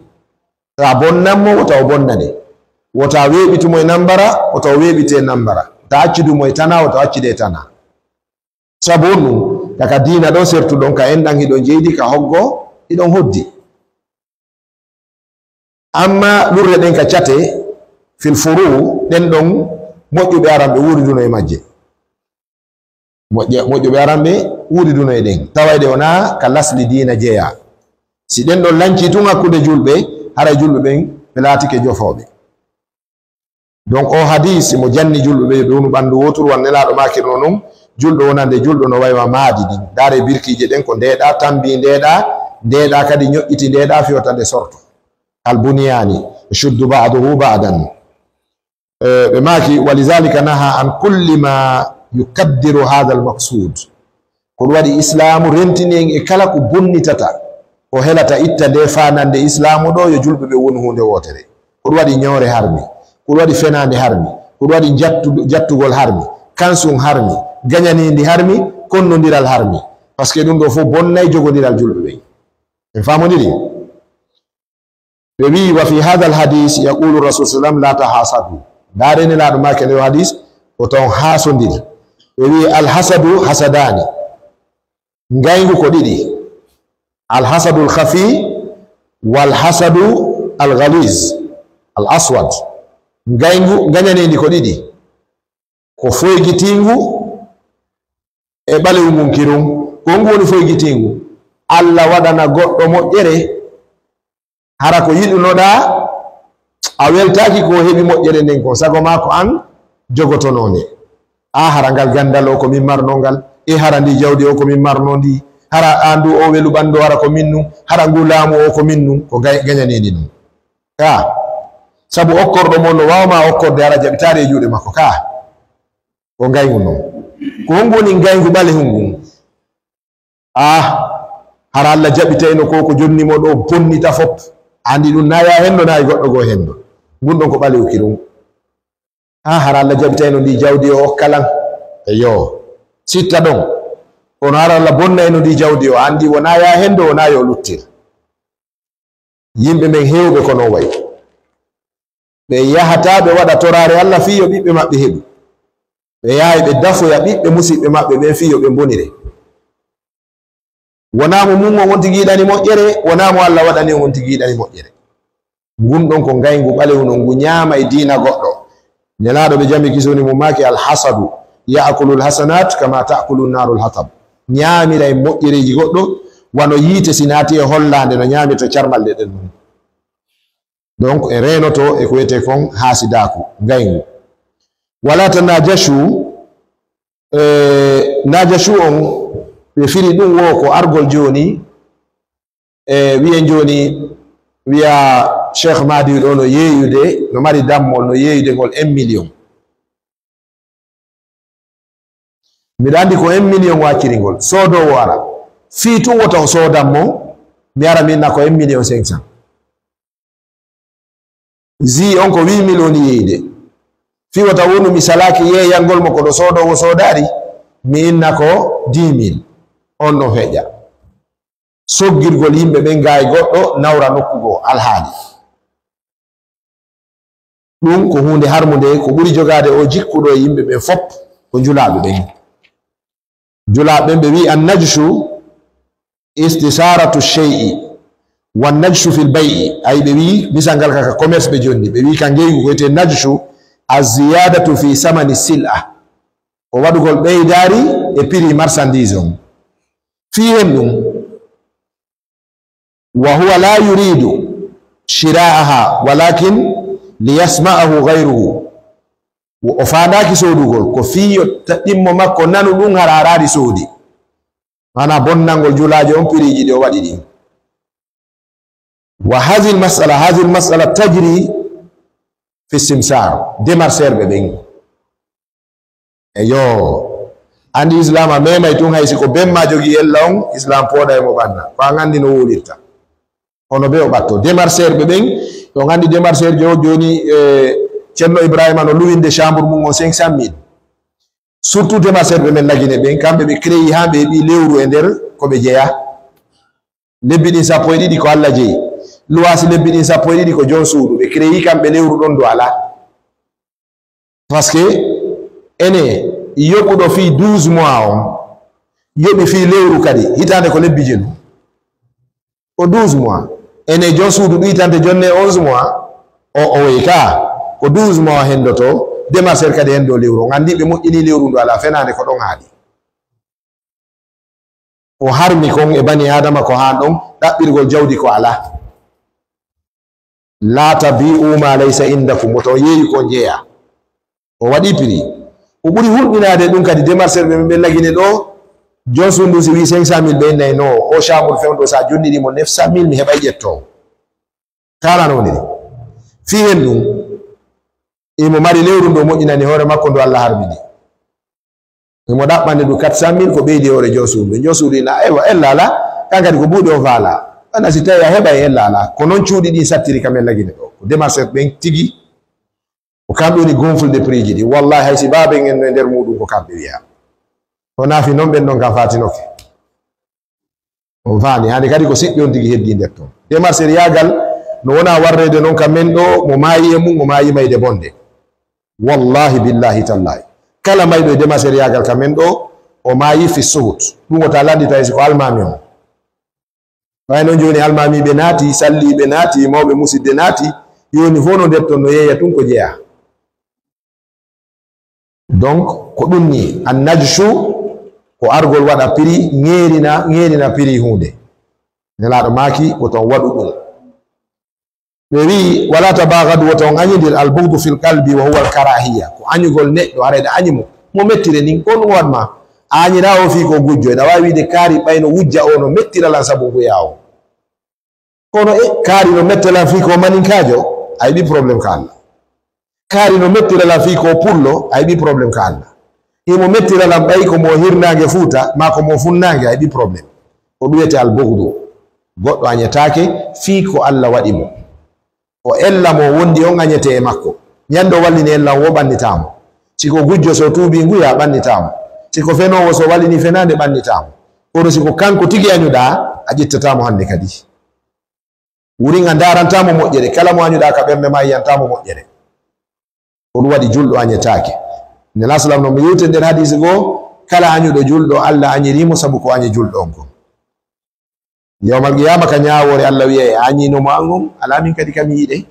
Yo a bonnan mo, wota o bonnane. Wota a weeɓitu mo e nambara, wota o weeɓite e nambara. Wota a accidu mo e tanaa, wota o accide e tanaa. Sabu on ɗum, ka, ka diina ɗon sertuɗon, ka enɗan hiɗon jeydi, ka hoggo hiɗon hoddi. Amma lurre ɗen ka cate, fil furu, ɗen ɗon moƴƴuɓe aran ɓe wuuriduno e majje. Moƴƴa-, moƴƴuɓe aran ɓe wuuriduno e ɗen. Tawayɗe wonaa ka lasli diina jeyaa. Si ɗen ɗon lancii tun hakkunde julɓe, haray julɓe ɓen ɓe laatike jofooɓe. Donc, o hadis mo janni julɓe ɓe, ɓe wonu ɓandu wooturu, wan Nelaaɗo maakirno non, julɗo wonande julɗo no waywa maadi ɗin. Ndaare birkiije ɗen ko ndeeɗaa, tambii ndeeɗaa, ndeeɗaa kadi ñoƴƴiti ndeeɗaa fewta nde sorto. Kal bunyaani, yashuddu ba'duhu ba'dan. Eh, ɓe maaki, "Wa lidhalika naha an kulli ma yukaddiru hadha al maqsud." Ko ɗum waɗi Islaamu rentini en e kala ko bonnitata, ko helata itta nde faanande Islaamu ɗo, yo julɓe ɓe wonu huunde wootere. Ko ɗum waɗi ñoore harmi, ko ɗum waɗi fenaande harmi, ko ɗum waɗi jattu-, jattugol harmi, kansun harmi, gañaniindi harmi, konnondiral harmi. Parce que ɗum ɗo fof bonnay jogondiral julɓe ɓen. En faamondiri? Ɓe wi'i, "Wa fi hadha al hadis yaqulu Rasul sallam, la tahasadu." Ndaare Nelaaɗo maaki e nder hadis, o taw haasondir. Ɓe wi'i, "Al hasadu hasadani." Ngayngu ko ɗiɗi. Al hasadu al khafi wal hasadu al ghaliz, al aswad. Ngayngu, ngañaneendi ko ɗiɗi. Ko foygitiingu e ɓalewu ngun kirun. Ko ngu woni foygitiingu. Alla waɗana goɗɗo moƴƴere, hara ko yiɗunoɗaa, a weltaaki ko heɓi moƴƴere nden kon, sago maa ko an jogotonoo nde. A hara ngal ganndal o ko min marnoo ngal, e hara ndi jawdi o ko min marnoo ndi, hara an du o welu ɓandu hara ko min nun, hara ngu laamu o ko min nun, ko gay-, gañaneendi nun. Ka, sabu okkorɗo mo no waawa ma okkorde hara jaɓitaare e juuɗe makko ka. Ko ngayngu non. Ko hongu woni ngayngu ɓalehu ngun? Ah, hara Alla jaɓitayno ko, ko jonni mo ɗo bonnita fop. Andi ɗum na ya henndo, na e goɗɗo goo henndo. Ngun ɗon ko ɓalehu kirun. Ah, hara Alla jaɓitayno ndi jawdi o okka lan. Eyo. Sitta ɗon. Kono hara Alla bonnayno ndi jawdi o, andi wona ya henndo, wona yo luttir. Yimɓe men heewɓe ko non wayi. Ɓe yahataa ɓe waɗa toraare Alla fii yo ɓiɓɓe maɓɓe heɓu. Ɓe yahay ɓe dafoya ɓiɓɓe musiɓɓe maɓɓe ɓen fii yo ɓe mbonire. Wonaa mo mun on on tigi yiɗani moƴƴere, wonaa mo Alla waɗani on on tigi yiɗani moƴƴere. Ngun ɗon ko ngayngu ɓalewu non, ngu ñaamay diina goɗɗo. Nelaaɗo ɓe jam e kisoni mo maaki, "Al hasadu ya'kulul hasanat kama ta'kulun narul hatab." Ñaamiray moƴƴereeji goɗɗo, wano yiite si naati e hollaande no ñaamirta carmalɗe ɗen non. Donc, e reenoto e ko wiyetee kon haasidaaku, ngayngu. Wala tanajashu, e, najashu on, ɓe firi ɗum wo ko argol jooni, e, wiyen jooni, wiya Cheikh Madiou ɗo no yeeyude, no mari dammol, no yeeyude ngol un million. Miɗa anndi ko un million wacciri ngol. Soodoowo ara. Fii tun wota o soodan mo, mi ara mi inna ko un million cinq cents. Zi on ko huit million yeeyde. Fii wota wonu mi salaaki yeeyangol mo kono soodoowo soodaari, mi inna ko dix mille. On ɗon feƴƴa. Soggirgol yimɓe ɓen gaa e goɗɗo nawra nokku goo, alhaali. Ɗum ko huunde harmunde, ko ɓuri jogaade o jikku ɗo e yimɓe ɓen fof ko julaaɓe ɓen. Julaaɓe ɓen ɓe wi'i, "An-najshu istisaratu shay'i, wan najshu fil bay'i." Ay, ɓe wi'i, misal ngal ka, ka commerce ɓe jonni. Ɓe wi'i ka ngeygu ko wiyetee najshu, az-ziyadatu fi samani sil'a. Ko waɗugol ɓeydaari e prix marchandise on. Fii hen ɗum, "Wa huwa la yuridu shira'aha, walakin liyasma'ahu ghayruhu." O faandaaki soodugol, ko fii yo ta-, ɗimmo makko nanu ɗum, hara araari soodi. Maanaa bonnangol julaajo on piriiji ɗi o waɗi ɗin. Wa hadhihi al-mas'ala, hadhihi al-mas'ala tajri fi simsar, démarcheur ɓe ɓen. Eyo, anndi Islam a memay tun, hay si ko ben ma jogii ella on, Islam pooɗa e mo ɓanna. Ko an anndi no wowlirta. Hono be o ɓatto. Démarcheur ɓe ɓen, on anndi démarcheur jo-, jooni, eh, Ceerno Ibrahima no luwinde chambre mum on cinq cent mille. Surtout démarcheur ɓe men Lagine ɓen, kamɓe ɓe créé haa ɓe heɓi lewru e nder ko ɓe jeya. Lebbi ɗin sappo e ɗiɗi ko Alla jeyi. Luwaasi lebbi ɗin sappo e ɗiɗi ko jon suudu. Ɓe créé kamɓe lewru ɗon do alaa. Parce que ene yoɓuɗo fii douze mois on, yoɓi fii lewru kadi, hitaande ko lebbi jelu. Ko douze mois. Ene jon suudu ɗuytante jonne onze mois, o, o woyi ka, ko douze mois hendoto, démarcheur kadi hendo lewru. On anndi ɓe moƴƴini lewru ndu alaa fenaande ko ɗon haaɗi. Ko harmi kon e bani Aadama ko haa ɗon, ɗaɓɓirgol jawdi ko alaa. "La tabi'u ma laysa indakum", woto on yeeyu ko on jeyaa. O waɗi prix. Ko ɓuri hulɓinaade ɗum kadi, démarcheur ɓe, ɓe Lagine ɗo, jon suudu si wii cinq cent mille ɓe innay no, o chambre fewndo sa jonniri mo neuf cent mille mi heɓay ƴettoowo. Kala no woniri. Fii hen ɗum, imo mari lewru ndo moƴƴinani hoore makko ndo Allah harmini. Imo ɗaɓɓani ɗum quatre cent mille ko ɓeydi hoore jon suudu. Jon suudu ina, aywa, ella ala, kan kadi ko buuɗe o faala. Ana si tawi a heɓay ella ala. Ko non cuuɗi ɗin sattiri ka men Lagine ɗo. Ko démarcheur ɓen tigi. Ko kamɓe woni gonflude prix ji ɗi. Wallahi hay si baaben en no e nder muɗum ko kamɓe wiya. O naafi non ɓen ɗon kam faatinoke. On faami, hande kadi ko siɓɓe on tigi heddi nder ton. Démarcheur yaagal no wona warreede non ka men ɗo, mo maayi e mum, o maayi mayde bonde. Wallahi billahi tallahi. Kala mayɗo e démarcheur yaagal ka men ɗo, o maayi fi suhut. Ɗum wota lanɗi tawi si ko almaami on. Ɓay non jooni almaamiiɓe naati, salliiɓe naati, mawɓe musidde naati, jooni fof no nder ton no yeeya tun ko jeyaa. Donc, ko ɗum ni, an najchu, ko argol waɗa prix, ŋeerina, ŋeerina prix huunde. Nelaaɗo maaki, woto on waɗu ɗum. Ɓe wi'i, "Wala tabaghadu, woto on añindir, al bughdu fil qalbi wa huwa al karahiya." Ko añugol neɗɗo, haray ɗa añi mo. Mo mettire nin, ko ɗum waɗ ma. A añira o fii ko gujjo, eɗa waawi wi'de kaari ɓay no wujja o no mettira lan sabu nguya o. Kono e kaari no metta lan fii ko maninkaajo, a heɓi problème ka Allah. Kaari no mettira lan fii ko pullo, a heɓi problème ka Allah. Himo mettira lan ɓay ko mo hirnaange Fuuta, maa ko mo funnaange, a heɓi problème. Ko ɗum wiyetee al bughdu. Goɗɗo añetaake fii ko Allah waɗi mo. O ella mo wondi on añetee e makko. Ñande o wallini ella on wo ɓannitaa mo. Si ko gujjo so tuubii nguya ɓannitaa mo. Si ko fenoowo so wallini fenaande ɓannitaa mo. Kono si ko kanko tigi añuɗaa, a ƴettataa mo hande kadi. Wurin a ndarantaa mo moƴƴere, kala mo añuɗaa ka ɓernde ma yiyantaa mo moƴƴere. Ko ɗum waɗi julɗo añetaake. Nelaaɗo sallam no mo yewti nder hadiisi goo, kala añuɗo julɗo, Allah añirii mo sabu ko añi julɗo on kon. Yawmal qiyaama ka ñaawoore, Allah wi'ay, "A añiino mo an on, alaa min kadi ka mi yiɗe."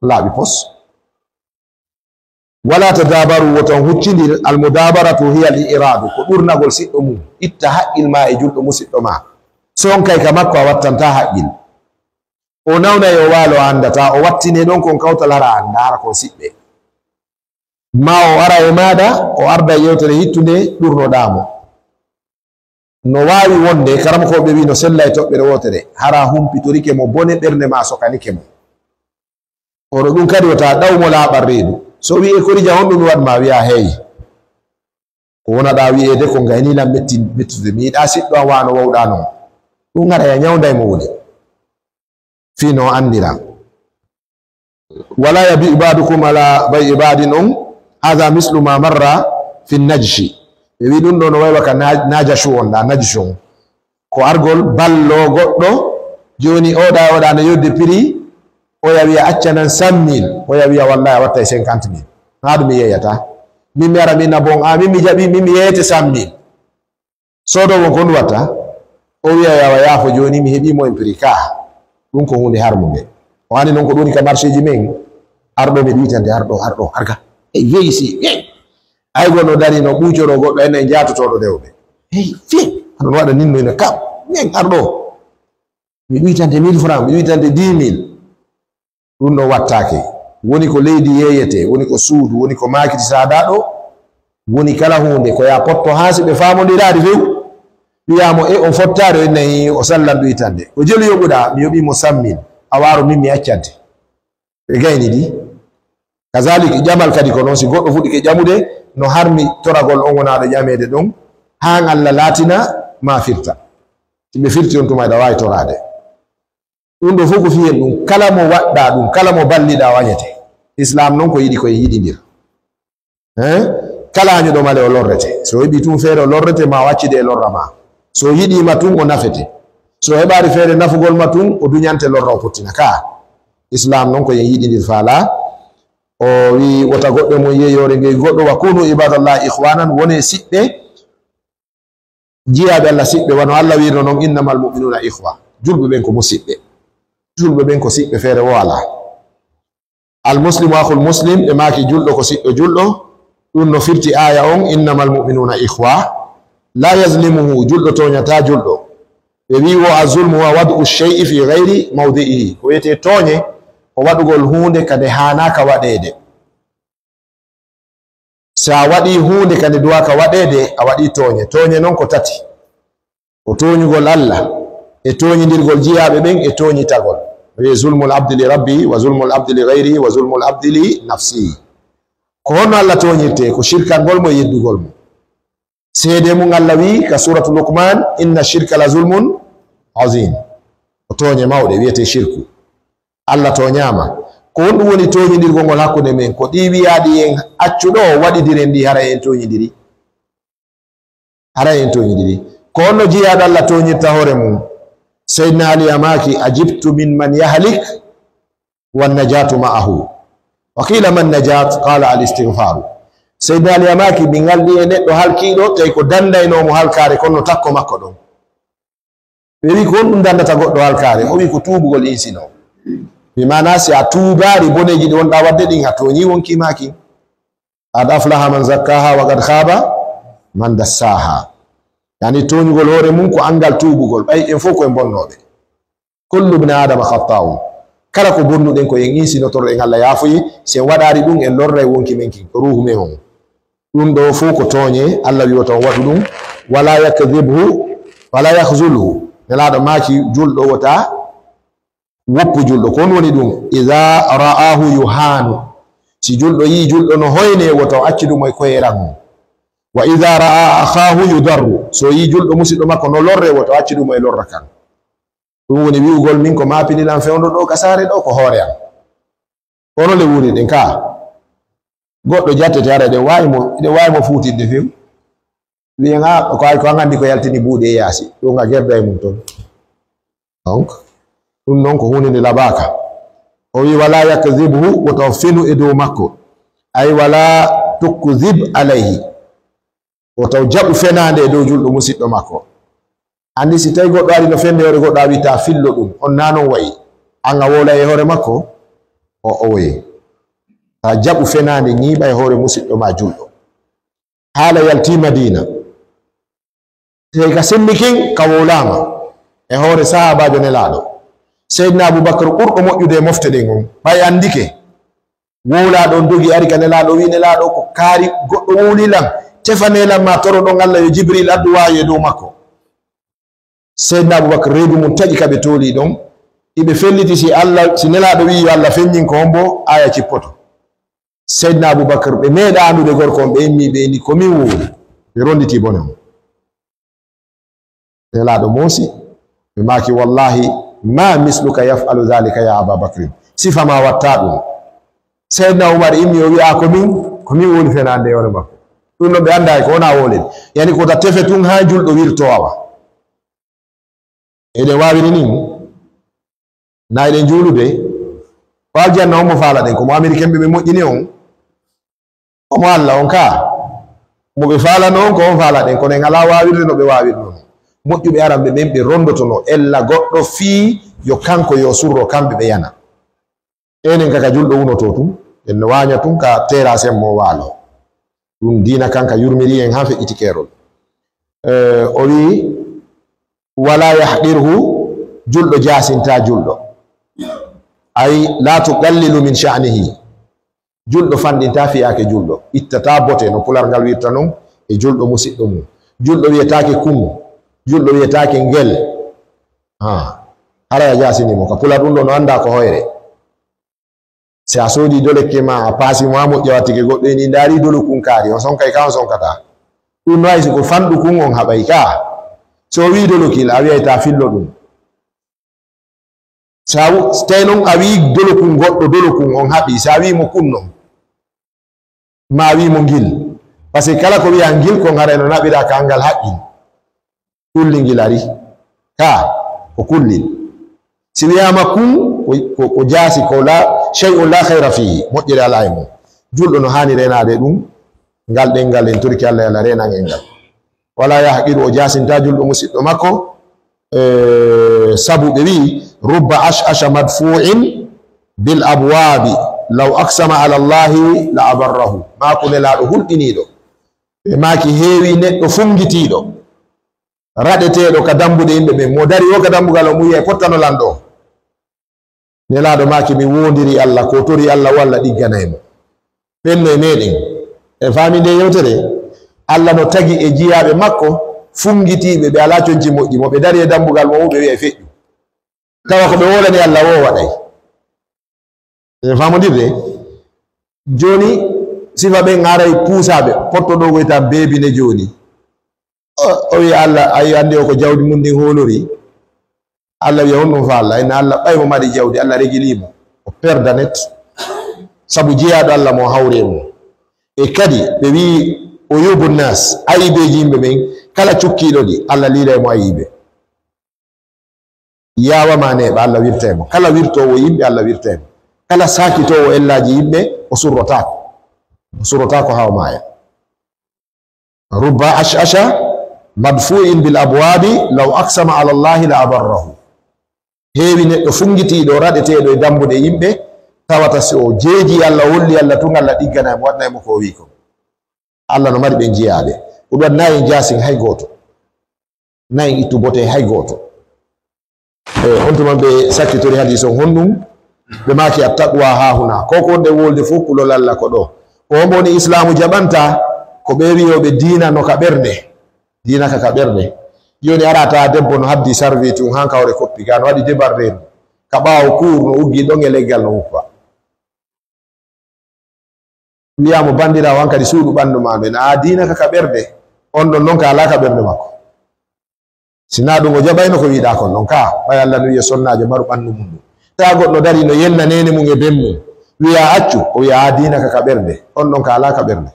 Laaɓi pos. Wala tadabaru, woto on huccindir, al mudabaratu hiya al i'radu, ko ɗurnagol siɗɗo mum, itta haqqil ma e julɗo musiɗɗo ma. So on kay ka makko a wattantaa haqqil. O nawnay o waalo a anndataa, o wattine ɗon kon kawtal hara a anndaa hara kon siɓɓe. Ma o ara e maaɗa, o arda e yewtere hittunde ɗurnoɗaa mo. No waawi wonde, karamokooɓe wi'i no sella e toɓɓere wootere, hara humpitorike mo bone ɓernde ma sokanike mo. Kono ɗum kadi wota ɗaw mo laaɓal reedu. So wi'i e korija honɗum mi waɗ ma, wi'a hey. Ko wonaɗaa wi'eede ko ngayni lan metti-, mettude. Mi yiɗaa siɗɗo an wano wawɗaa non. Ɗum haray a ñawnday mo woni. Fii no anndira. Wala yabi ba'dukum ala bay'i ba'din on. Hada mislu ma marra fi najshi. Ɓe wi ɗum ɗo no waywa ka na-, najashu on ɗa, najashu on. Ko argol ballo goɗɗo, joni oɗa, oɗa no yodde prix, oya wiya acca nan cent mille, oya wiya wallahi a wattay cinquante mille. Ha ɗum mi yeyata. Min mi ara min na bon, a min mi jaɓi, min mi yeyete cent mille. Soodoowo on ko honɗum watta? O wiya, "Yawa yaafo, jooni mi heɓii mo en prix ka." Ɗum ko huunde harmunde. O anndi noon ko ɗum woni ka marché ji men. Arɗo mi ɗuytande, arɗo, arɗo, arga. Ey, weyi si, weyi. Ay, goɗɗo dari no ɓuucoro goɗɗo, en, en jaatotooɗo rewɓe. Ey, fi, hono waɗa nin no ina kam. Nen arɗo. Mi ɗuytante mille francs, mi ɗuytante dix mille. Ɗum ɗo wattaake. Woni ko leydi yeeyete, woni ko suudu, woni ko maakiti saadaaɗo, woni kala huunde, ko ya potto haa si ɓe faamondiraade few. Wiyaamo, "E, on fottaade?" O inna, "Hii, o sallan ɗuytande." O jelu yoɓuɗaa, mi yoɓii mo cent mille. A waaro min mi accante. Ɓe gayni ɗi. Kazaalika, ƴamal kadi ko noon, si goɗɗo fuɗɗike ƴamude, no harmi toragol on wonaaɗo ƴameede ɗon, haa Alla laatina ma firta. Si ɓe firti on tuma, eɗa waawi toraade. Ɗum ɗo fof ko fiyen ɗum, kala mo waɗɗa ɗum, kala mo balliɗa o añete. Islam noon ko yiɗi ko en yiɗindir. Hein? Kala añuɗo male o lorrete. So heɓi tun feere o lorrete ma o accide e lorra ma. So yiɗima tun o nafete. So heɓari feere nafugol ma tun o duñante lorra o pottina ka. Islam noon ko en yiɗindir faala. O wi wota goɗɗo mon yeyoore ngey goɗɗo, wa kunu ibadallahi ikhwanan, wone siɓɓe. Jiyaaɓe Allah siɓɓe, wano Allah wiirno non, "Innamal mu'minuna ikhwa." Julɓe ɓen ko musiɓɓe. Julɓe ɓen ko siɓɓe, feere wo alaa. "Al muslimu akhul muslim," ɓe maaki, "Julɗo ko siɗɗo julɗo." Ɗum no firti aaya on, "Innamal mu'minuna ikhwa." La yazlimuhu, julɗo tooñataa julɗo. Ɓe wi wo, "Azulmu wa wad'u shay'i fi ghayri mawdi'ihi." Ko wiyetee tooñe, ko waɗugol huunde ka nde haanaaka waɗeede. Si a waɗii huunde ka nde duwaaka waɗeede, a waɗii tooñe. Tooñe non ko tati. Ko tooñugol Allah, e tooñindirgol jiyaaɓe ɓen, e tooñitagol. Ɓe wi'i, "Zulmul abdi li rabbi, wa zulmul abdi li ghayri, wa zulmul abdi li nafsi." Ko honno Allah tooñirtee? Ko shirkangol mo e yeddugol mo. Seede mum Allah wi'i ka suuratu Luqman, "Inna shirka la zulmun azim." Ko tooñe mawɗe, wiyetee shirku. Allah tooñaama. Ko honɗum woni tooñindirgol ngol hakkunde men? Ko ɗii wiyaaɗi en accu ɗoo, waɗidiren ɗi, haray en tooñindiri. Haray en tooñindiri. Ko honno jiyaaɗo Allah tooñirta hoore mum? Seydina Ali a maaki, "Ajibtu min man yahlik, wan najatu ma'ahu." Wa qila, "Man najat?" Qala, "Al istighfaru." Seydina Ali a maaki, "Min ngalɗi e neɗɗo halkiiɗo, tawi ko dandaynoo mo halkaare, kono takko makko ɗon." Ɓe wi, "Ko honɗum dandata goɗɗo halkaare?" O wi, "Ko tuubugol insi non." Bi maana, si a tuubaari boneeji ɗi wonɗaa waɗde ɗin, a tooñii wonkii maa kin. "Qad aflaha man zakkaha wa qad khaba man dassaha." Yani, tooñugol hoore mum ko anngal tuubugol. Ɓay en fof ko en bonnooɓe. Kullu bni Adama khatta'un. Kala ko bonnuɗen ko en insinotoro en Allah yaafoyi, si en waɗaari ɗum, en lorray wonki men kin, ko ruuhu men on. Ɗum ɗo fof ko tooñe, Allah wi wota on waɗu ɗum. Wala yakdhibhu, wala yakhzulhu. Nelaaɗo maaki, julɗo wota woppu julɗo. Ko on woni ɗum, "Idha ra'ahu yuhanu." Si julɗo yii julɗo no hoyne, wota o accu ɗum e koye rango. "Wa idha ra'a akhahu yudarru." So yii julɗo musiɗɗo makko no lorre, wota o accu ɗum e lorra kan. Ɗum woni wi'ugol min ko maapini lan fewndo ɗo ka saare ɗo ko hoore am. Kono le wuuri ɗin ka. Goɗɗo jattete hara eɗen waawi mo, eɗen waawi mo fuutinde few. Wiyen, "Ah, ko ay ko an anndi ko yaltini buuɗi e yaasi." Ɗum a gerda e mum toon. Donc, ɗum noon ko huunde nde labaaka. O wi, "Wala yakdhibhu," wota o fenu e dow makko. Ay, "Wala tukdhib alayhi." Wota o jaɓu fenaande e dow julɗo musiɗɗo makko. Anndi si tawi goɗɗo ari no fende hoore goɗɗo, a wita fillo ɗum. On naa non wayi. An a wowla e hoore makko, o, o woye. Ta jaɓu fenaande ñiiɓa e hoore musiɗɗo ma julɗo. Haala yalti Madina. Sey ka semmikin ka wowlaama e hoore sahaabaajo Nelaaɗo. Seydina Abubakar ɓurɗo moƴƴude e mofte ɗen on, ɓay anndike. Wowlaaɗo on dogi ari ka Nelaaɗo, wi, "Nelaaɗo, ko kaari goɗɗo wowli lan, tefane lan ma toro ɗon Allah yo Jibril addu waawi e dow makko." Seydina Abubakar reedu mum taƴi ka ɓe tooli ɗon, iɓe felliti si Allah, si Nelaaɗo wi yo Allah feññin ko hombo, aya cippoto. Seydina Abubakar, ɓe meeɗa anndude gorko on, ɓe immi, ɓe inni, "Ko min wowli." Ɓe ronditi bone on. Nelaaɗo moosi, ɓe maaki, "Wallahi, ma misluka yaf'alu dhalika ya Aba Bakrin." Sifa ma watta ɗum. Seydina Umar immi, o wi'a, "Ko min?" Ko min woni fenaande e hoore makko. Ɗum noon ɓe anndaay ko wonaa woolen. Yani ko ta tefe tun haa julɗo wirtoo awa. Eɗen waawiri nii? Na eɗen juulude? Ko aljanna on mo faalaɗen, ko mo Ameriken ɓe ɓe moƴƴini on? Ko mo Alla on kaa? Mo ɓe faalano on ko on faalaɗen, kono en alaa waawirde no ɓe waawirno non. Moƴƴuɓe aran ɓe ɓen ɓe rondotono ella goɗɗo fii yo kanko yo surro kamɓe ɓe yana. Enen ka, ka julɗo wunotoo tun, en no waaña tun ka terrasse en mo waalo. Ɗum diina kan ka yurmiri en haa feƴƴiti keerol. Eh, o wi'i, "Wala yahqirhu", julɗo jaasinta julɗo. Ay, "La tuqallilu min sha'nihi". Julɗo fanɗinta fiyaake julɗo. Ittata bote no pular ngal wirta non e julɗo musiɗɗo mum. Julɗo wiyetaake kun. Julɗo wiyetaake ngel. Ha. Haray a jaasini mo. Ka pular ɗum ɗo no annda ko hoyre. Si a soodi dolekke ma, a paasi mo, a moƴƴa wattike goɗɗo en, i ndaari dolo kun kaari, on sonkay ka, on sonkata. Ɗum no hay si ko fanɗu kun on haɓay ka. So o wii dolo kil, a wiyay ta fillo ɗum. Sa wu-, so tawi non a wii dolo kun goɗɗo, dolo kun on haɓi, sa wii mo kun non. Ma wii mo ngil. Parce que kala ko wiyaa ngil kon haray no naɓiraa ka angal haqqil. Kulli ngil ari. Ka, ko kullil. Si wiyaama kun, ko, ko, ko jaasi, ko la, shay'un la khayra fihi. Moƴƴere alaa e mum. Julɗo no haani reenaade ɗum. Ngal ɗenngal en torki Allah, yo Allah reenan en ngal. Wala yahqiru, o jaasinta julɗo musiɗɗo makko. Eh, sabu ɓe wi'i, "Rubba ash'asha madfu'in bil abwabi, law aqsama ala Allahi la abarrahu." Maaku Nelaaɗo hulɓiniiɗo. Ɓe maaki heewi neɗɗo funngitiiɗo, raɗeteeɗo ka dambuɗe yimɓe ɓen. Mo dari o ka dambugal o, mo wi'ay, "Pottano lan ɗo." Nelaaɗo maaki, "Mi woondiri Allah, ko tori Allah o Allah ɗigganay mo." Ɓenno e meɗen, en faami nde yewtere? Allah no tagi e jiyaaɓe makko funngitiiɓe, ɓe alaa conci moƴƴi, mo ɓe dari e dambugal mo, ɓe wi'ay, "Feƴƴu." Tawa ko ɓe woolani Allah woo waɗay. En faamondirde? Jooni, sifa ɓen aray puusaaɓe, potto ɗo ko wiyata beebine jooni. O, o wiya Allah, ayi, anndi o ko jawdi mum ndin hoolori. Allah wiya, "Honɗum fa Allah?" Inna Allah ɓay mo mari jawdi, Allah regili mo. O perda net. Sabu jeyaaɗo Allah mo hawre mo. E kadi, ɓe wi'i, "Uyubu nas", ayibeeji yimɓe ɓen, kala cukkiiɗo ɗi, Allah liilay mo ayibe. Yaawa ma neeɓa, Allah wirtay mo. Kala wirtoowo yimɓe, Allah wirtay mo. Kala saakitoowo ellaaji yimɓe, o surrotaako. O surrotaako haa o maaya. Rubba ash'asha madfu'in bil abwabi law aqsama ala Allahi la abarrahu. Heewi neɗɗo funngitiiɗo, raɗeteeɗo e dambuɗe yimɓe, tawata si o jeeji Allah, o holli Allah tun, Allah ɗigganay mo, waɗanay mo ko o wi'i kon. Allah no mari ɓen jiyaaɓe. Ko ɗum waɗi na en jaasin hay gooto. Na en ittu bote hay gooto. E on tuma ɓe sakkitori hadiis on honɗum? Ɓe maaki, "Attaqwa haahuna." Ko ko wonde wolde fof kulol Allah ko ɗo. Ko hombo woni Islaamu jaɓanta? Ko ɓe wiyooɓe diina no ka ɓernde. Diina ka, ka ɓernde. Jooni ara ta debbo no haddi sarwi tun han kawre koppi ga no waɗi débardeur. Ka ɓaawo kuur no uggi ɗon e leggal no wuppa. Wiyaama, "Banndiraawo, an kadi suuɗu ɓanndu maa ndu." Ena, "Aa, diina ka, ka ɓernde." On ɗon noon ka alaa ka ɓernde makko. Si naa ɗum o jaɓayno ko wiɗaa kon ɗon ka, ɓay Allah no wiya sonnaajo maru ɓanndu mum ndu. Taa goɗɗo dari no yenna neene mum e ben mum, wiya, "Accu," o wiya, "Aa, diina ka, ka ɓernde." On ɗon ka alaa ka ɓernde.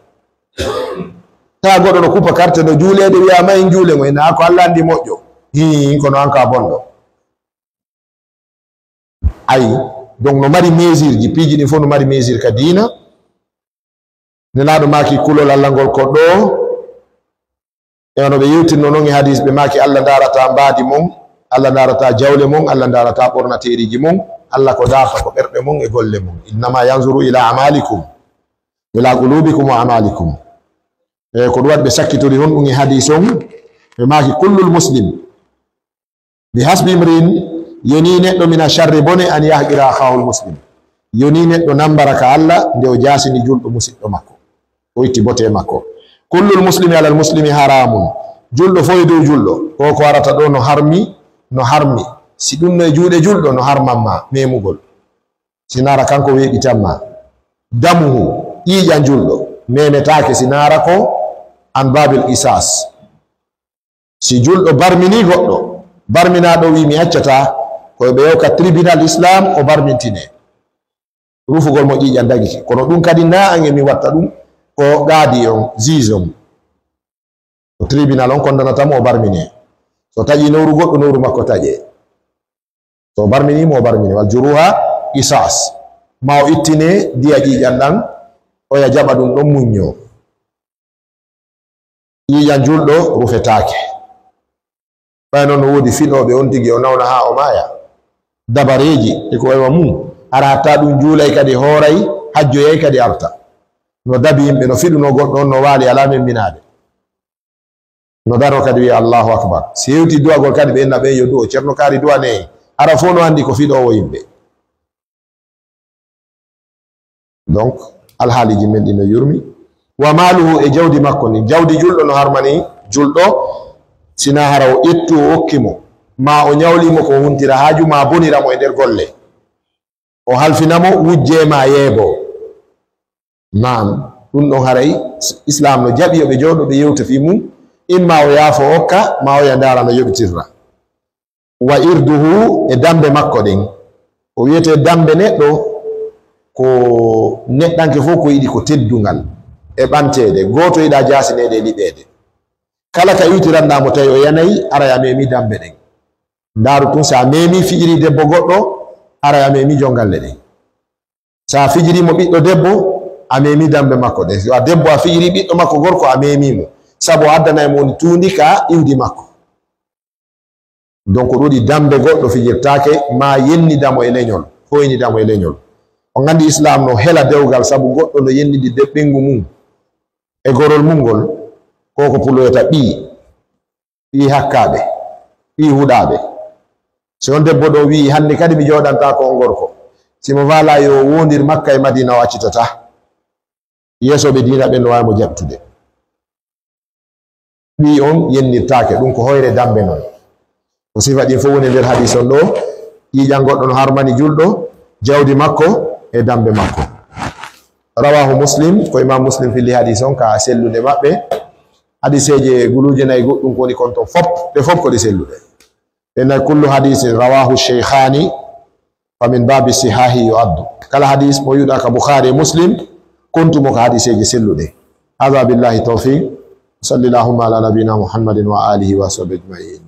Taa goɗɗo no kupa karte no juuleede, wiya, "Ma en juule mo." Ena, "Aa, ko Allah anndi moƴƴo." Hii, kono an ka bonɗo. Ayi, donc no mari mesure ji, piiji ɗin fof no mari mesure ka diina. Nelaaɗo maaki kulol Allah ngol ko ɗo. E no ɓe yewtirno non e hadiis, ɓe maaki Allah ndaarata mbaadi mon, Allah ndaarata jawle mon, Allah ndaarata ɓornateeriiji mon, Allah ko daarta ko ɓerɗe mon e golle mon. "Innama yanzuru ila amalikum, ila qulubikum wa amalikum." E ko ɗum waɗi ɓe sakkitori honɗum e hadiis on, ɓe maaki, "Kullul muslim." "Bi hasbi imri'in", yonii neɗɗo, "mina sharri", bone, "an yahqira akhahul muslim", yonii neɗɗo nambara ka Allah nde o jaasini julɗo musiɗɗo makko, o itti bote makko. "Kullul muslimi alal muslimi haramun", julɗo fof e dow julɗo, ko ko arata ɗo no harmi, no harmi. Si ɗum no e juuɗe julɗo, no harman ma memugol. Si naara kanko weeɓitan ma. "Damuhu", ƴiiƴan julɗo memetaake si naara ko an babil qisas. Si julɗo barminii goɗɗo, barminaaɗo wii, "Mi accataa," ko ɓe yow ka tribunal Islam, o barmintine. Rufugol mo ƴiiƴan dagike. Kono ɗum kadi na an e mi watta ɗum, ko qaadi on, juge on. Ko tribunal on kondanata mo, o barmine. So taƴi nowru goɗɗo, nowru makko taƴe. So barmini mo, o barmine. Wal juruha qisas. Ma o ittine diya ƴiiƴan ɗan, oya jaɓa ɗum ɗon muñño. Ƴiiƴan julɗo rufetaake. Ɓay noon no woodi fiɗooɓe on tigi, o nawna haa o maaya. Dabareeji e ko wayi wa mum. Hara hatta ɗum juulay kadi, hooray, hajjoyay kadi arta. No dabi yimɓe, no fiɗunoo goɗɗo on, no waali alaa memminaade. No daroo kadi wi'a, "Allahu Akbar." Si hewti du'agol kadi, ɓe inna ɓen yo du'o. Ceerno Kaari du'anee. Hara fof no anndi ko fiɗoowo yimɓe. Donc, alhaaliiji men ɗi no yurmi. Wa maaluhu, e jawdi makko ndin. Jawdi julɗo no harmani julɗo, sinaa hara o ƴettu o okki mo, maa o ñawli mo ko huntira haaju, maa bonira mo e nder golle. O halfina mo wujje maa yeebo. Naam, ɗum ɗon haray Islaam no jaɓi yo ɓe jooɗo ɓe yewta fii mum, imma o yaafo okka, maa oya ndaara no yoɓitirra. Wa irduhu, e dambe makko ɗen. Ko wiyetee dambe neɗɗo, ko neɗɗanke fof ko yiɗi ko teddungal e ɓanteede. Gooto yiɗaa jaasineede e liɓeede. Kala ka iwtiranɗaa mo tawi o yanay, aray a meemi dambe ɗen. Ndaaru tun, so a meemi fijiri debbo goɗɗo, aray a meemi jongalle ɗen. So a fijiri mo ɓiɗɗo debbo, a meemi dambe makko ɗen. So a debbo a fijiri ɓiɗɗo makko gorko, a meemi mo. Sabu o addanay mo woni tuundi ka iwdi makko. Donc, ɗuuɗi dambe goɗɗo fijirtaake, maa yennida mo e leñol, hoynida mo e leñol. On nganndi Islaam no hela dewgal, sabu goɗɗo no yennidi de-, ɓeyngu mum e gorol mum ngol, ko ko puloyta ɓii, ɓii hakkaaɓe, ɓii huɗaaɓe. Si on debbo ɗo wi'i, "Hannde kadi mi jooɗantaako on gorko," si mo faala yo wondir Makka e Madiina, o accitataa. Yeeso ɓe diina ɓen no waawi mo jaɓtude. Ɓii on yennirtaake, ɗum ko hoyre dambe non. Ko sifa ɗin fof woni nder hadiis on ɗo, ƴiiƴan goɗɗo no harmani julɗo, jawdi makko e dambe makko. Rawahu Muslim, ko Imam Muslim filli hadiis on ka sellude maɓɓe. Hadiiseeje guluuje nayi goɗɗum ko woni kon ton fop, ɗe fop ko ɗe selluɗe. Ɓe na kullu hadisin rawahu shaykhani, fa min babi sihahi yo addu. Kala hadis mo yiɗuɗaa ka Bukhari e Muslim, kontu mo ka hadiseeji selluɗe. Hada billahi tawfiq. Salli Allahumma ala nabina Muhammadin wa alihi wa sahbihi ajma'in.